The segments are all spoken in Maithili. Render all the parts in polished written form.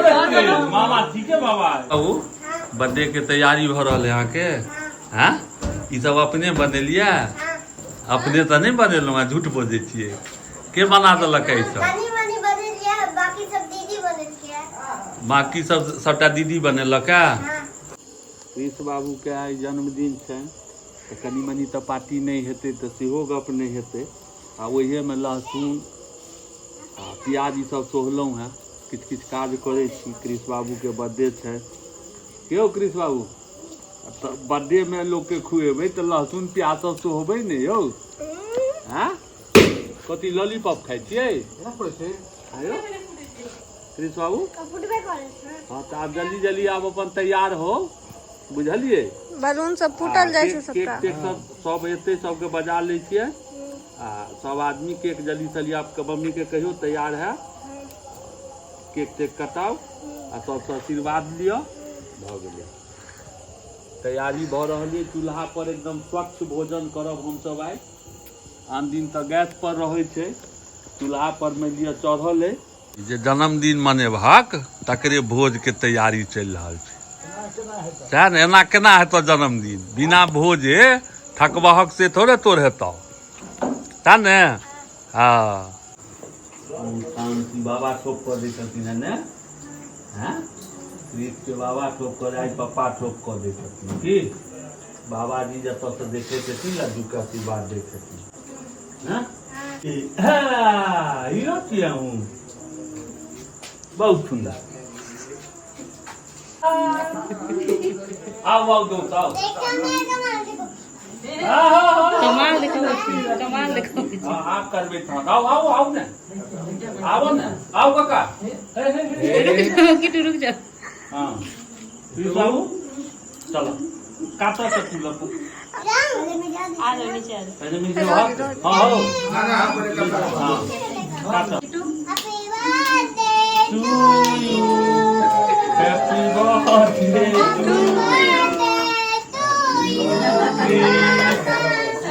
मामा ठीक है बाबा। बाबू बर्थडे के तैयारी भऽ रहल है अहाँके। हाँ, ई सब अपने बनेलियै? अपने तऽ नहि बनेलहुँ हैं, झूठ बजै छियै। के बना देलक है ई सब? कनी मनी बनेलियै, बाकी सब दीदी बनेलकै। बाकी सब सबटा दीदी बनेलक है। हाँ। कृष्ण बाबू के आइ जन्मदिन छनि तऽ कनी मनी तऽ पार्टी नहि हेतै तऽ सेहो गप नहि हेतै। आ ओहिमे लहसुन आ प्याज ई सब सोहलहुँ हेँ, किछु किछु काज करै छी। कृष्ण बाबूके बर्थडे छै। के कृष्ण बाबू, तऽ बर्थडेमे लोकके खुएबै तऽ लहसुन प्याज सब सोहबै ने यौ? हँ, कथी लॉलीपॉप खाइ छियै? आयौ कृष्ण बाबू। फुटबे करै छै। हँ, तऽ आब जल्दी जल्दी आब अपन तैयार हो, बुझलियै? बलून सब फूटल जाइ छै केक केक सबटा। तेक सब सब एतै, सबके बजा लै छियै आ सब आदमी केक जल्दी से लिअ। आपके मम्मी के कहियो तैयार है, केक तेक कटाउ आ सबसँ आशीर्वाद लिअ। भऽ गेलै, तैयारी भऽ रहल अइ। चूल्हा पर एकदम स्वच्छ भोजन करब हमसब आइ। आन दिन तऽ गैस पर रहै छै, चूल्हा पर मानि लिअ चढ़ल अइ। जे जन्मदिन मनेबहक तकरे भोजके तैयारी चलि रहल छै, सएह ने? एना केना हेतौ जन्मदिन बिना भोजे? थकबहक से थोड़े तोर हेतौ, सएह ने? हँ, शान्ति बाबा ठोक कऽ दै छथिन है ने? हँ, के बाबा ठोक कऽ, आइ पप्पा ठोक कऽ दै छथिन। की बाबाजी जतऽसँ देखै छथिन, लड्डूके आशीर्वाद दै छथिन। हँ, हीरो छियै अहूँ, बहुत सुन्दर। आउ आउ दोस्त, आउ। कमाल देखबै छी, कमाल देखबै छी। हँ, आब करबै तहन। आउ आउ आउ ने, आबो ने, आउ काका। हे हे हे। रुक जाओ किटू, रुक जाओ। हँ, बाबू, चलो कातऽ से तू लग। आ जाओ, नीचे आ जाओ। पहिले मिल जाओ। हाँ हो, हाँ, कातऽ। Happy birthday to you, happy birthday to to you.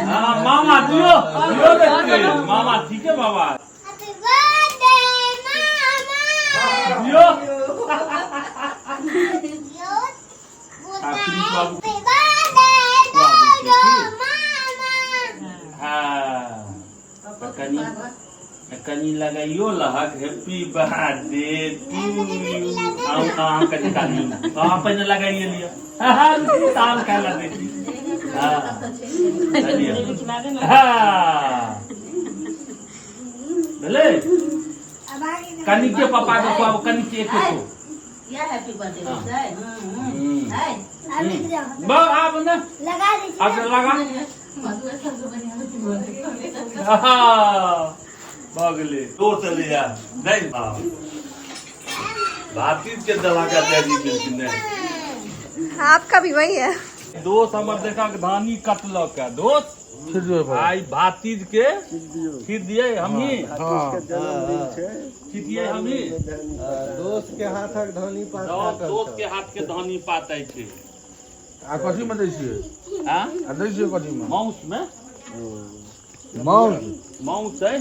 हाँ मामा, दियो दियो देखते मामा ठीक है बाबा। हैप्पी बर्थडे मामा। दियो। यो आ, प्लीज बाबू। हैप्पी बर्थडे टू मामा। हाँ, तऽ कनि कनि लगाइयो लहक। Happy birthday to you. आउ, अहाँ कनि काल अहाँ पहिने लगाइए लिअ। हाँ, ताम खाय ला दै छी। हाँ, लिअ। खिला देना। हाँ, भेलै। कनिके पापा के खुआबू, कनिके एक एक। हैप्पी बर्थडे छै। बस आब ने। लगा दै छी। आब लगा, भऽ गेलै। दोस्त एलैया नहि? भातिज के दलाका डेरी मिल्क नहि। आपका भी वही है। दोस्त हमर देखा धानी कटलक है दोस्त, आइ भातिज के खीर दिए हमही, खीदिए हमही। दोस्त के हाथक धानी पात। दोस्त के हाथ के धानी पात छै। आ कथी मे दै छियै? आ आ दै छियै कथी मे? माउस मे। माउस? माउस है।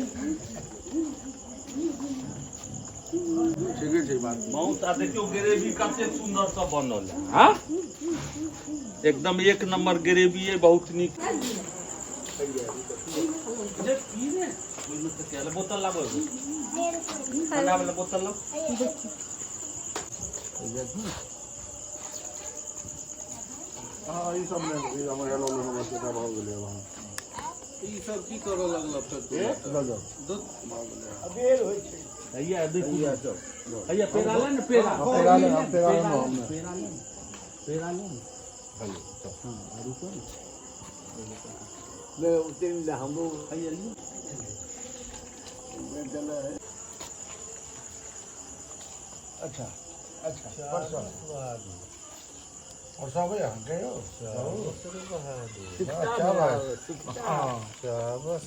ठीके छै बात। माउस। आ देखियौ ग्रेवी कतेक सुन्दर से बनल है। हाँ, एकदम एक नंबर ग्रेवी है, बहुत नीक। जे पी ने ओहिमे से क्या बोतल लाबो, ठंडा वाला बोतल लाओ। हँ, ई सब नहि, ई हमर हेलो हमर सेटा भऽ गेलै वहाँ। ई सब की करऽ लगल फेर? लऽ जाउ। हैया देखू, हैया पेड़ा ले ने, पेड़ा। पेड़ा ले, हम पेड़ा लेलहुँ, हम नहि। पेड़ा ले ने, पेड़ा ले ने। हाँ, रुको ने। ले उतरि ले हमरो। हैया लियौ। अच्छा अच्छा, परसों परसों आबै अहाँके यौ? हाँ, शाबाश।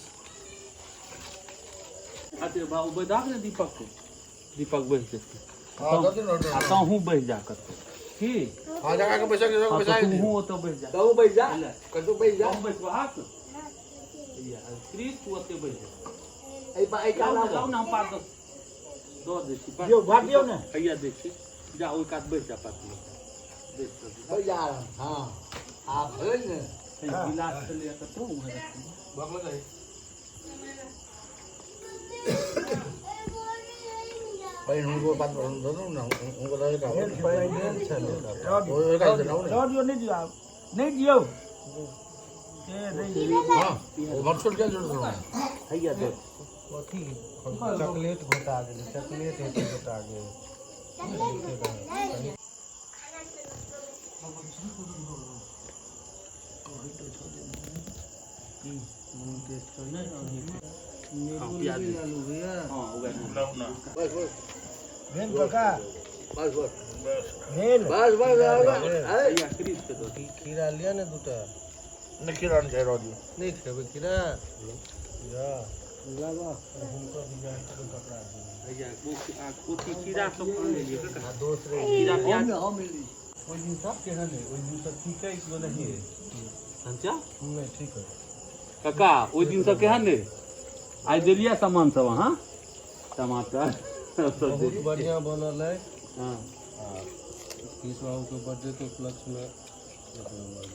अच्छा बाबू, बैठा ने दीपक के, दीपक बैठ जेतै। हाँ, दऽ दियौ ने। आ तहूँ बैठ जा कतौ की। हाँ, जगह के पैसा के हाँ, पैसा। तऽ तूहूँ ओतऽ बैठ जा। तू बैठ जा, कतू बैठ जा। तहूँ बैठबहक। हैया क्रिस, तू ओते बैठ जा। एहि पा, एहि लाउ कान ने, लाउ ने, हम पाँच दस दऽ दै छी। दियौ, भात दियौ ने। हैया दै छी। जा ओहि कात बैस जा पाती बैस जा। बैठ जा आराम हाँ आप भेलै ने हे, गिलास छलैए कतौ उम्हर रखने। पहिले हुनको बात सुनू ने हुनको लगे का दियौ नहि दियौ आब नहि दियौ ए नहि हां ओ वर्चुअल क्या जरूरत है हैया दे कथी चॉकलेट घोटा गेलै चॉकलेट हेतै घोटा गेल। हाँ, प्याज दे। हाँ, उगा दे। बस बस भेल काका बस बस भेल बस बस अरे हैया क्रीज के दो। खीरा लिअ ने दूटा। नहीं खीरा नहीं चाहिए रोजी। नहि खेबै खीरा जा हुनको भी जा कपड़ा दियौ। हैया आ कोथी खीरा सब आन लेलियै काका। आ दोस्त रहे खीरा प्याज ओहि दिन सब केहन है ओहि दिन सब ठीक है कि नहीं है अच्छा नहि ठीक है। काका ओहि दिन सब केहन ने आइ देलियै सामान सब अहाँ टमाटर सब बहुत देलियै। बढ़िया बनल है। हाँ। आ कृष्ण बाबू के बर्थडे के उपलक्ष्य में एक नंबर।